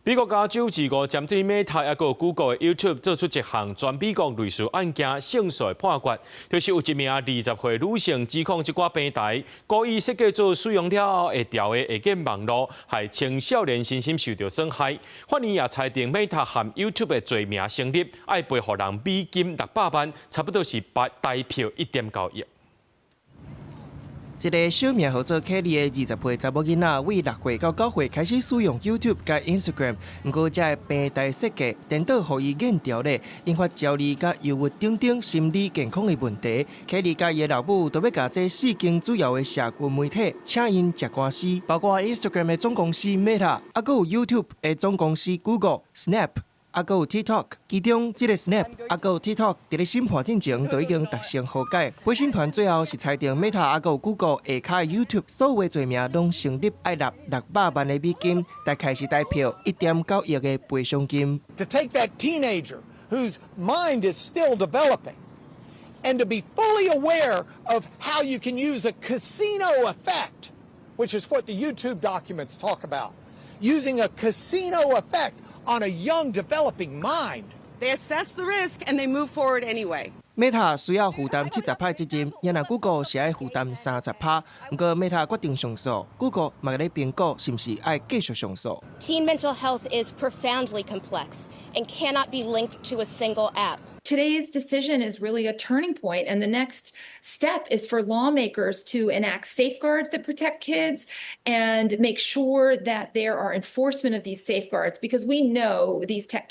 美國加州自五針對 Meta 抑閣 Google 的 YouTube 做出一項全美國類似案件勝訴的判決，就是有一名20歲女性指控這寡平台故意設計做使用了後會調的會見網路，害青少年身心受著損害。法院也裁定 Meta 和 YouTube 的罪名成立，愛賠予人美金600萬，差不多是台票1.9億。一个小名號做凱莉的20歲查某囡仔，對6歲到9歲開始使用 YouTube 佮 Instagram，毋過這个平台設計顛倒予伊癮著咧，引發焦慮佮憂鬱等等心理健康的問題。凱莉佮伊的老母都欲共這四間主要的社群媒體請𪜶食官司，包括 Instagram 的總公司 Meta，抑閣有 YouTube 的總公司 Google、Snap。抑閣有 TikTok，其中這个 Snap，抑閣有 TikTok，佇咧審判進前就已經達成和解。陪審團最後是裁定 Meta 抑閣有 Google 下跤的 YouTube 所有的罪名攏成立，愛納600萬的美金，大概是台票1.9億的賠償金。 To take that teenager whose mind is still developing and to be fully aware of how you can use a casino effect, which is what the YouTube documents talk about, using a casino effect on a young developing mind. They assess the risk and they move forward anyway. Meta 需要負擔70趴責任，若 Google 是愛負擔30趴。毋過 Meta 決定上訴，Google 嘛咧評估是毋是愛繼續上訴。 Teen mental health is profoundly complex and cannot be linked to a single app. Today's decision is really a turning point, and the next step is for lawmakers to enact safeguards that protect kids and make sure that there are enforcement of these safeguards, because we know these tech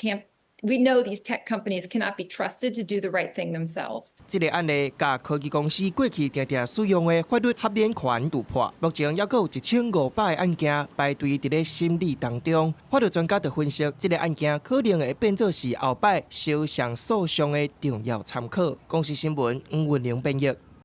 companies cannot be trusted to do the right thing themselves. 這个案例，共科技公司過去定定使用的法律豁免權突破，目前猶閣有1500个案件排隊佇咧審理當中。法律專家就分析，這个案件可能會變做是後擺相訴訟的重要參考。公視新聞黃雲玲編譯。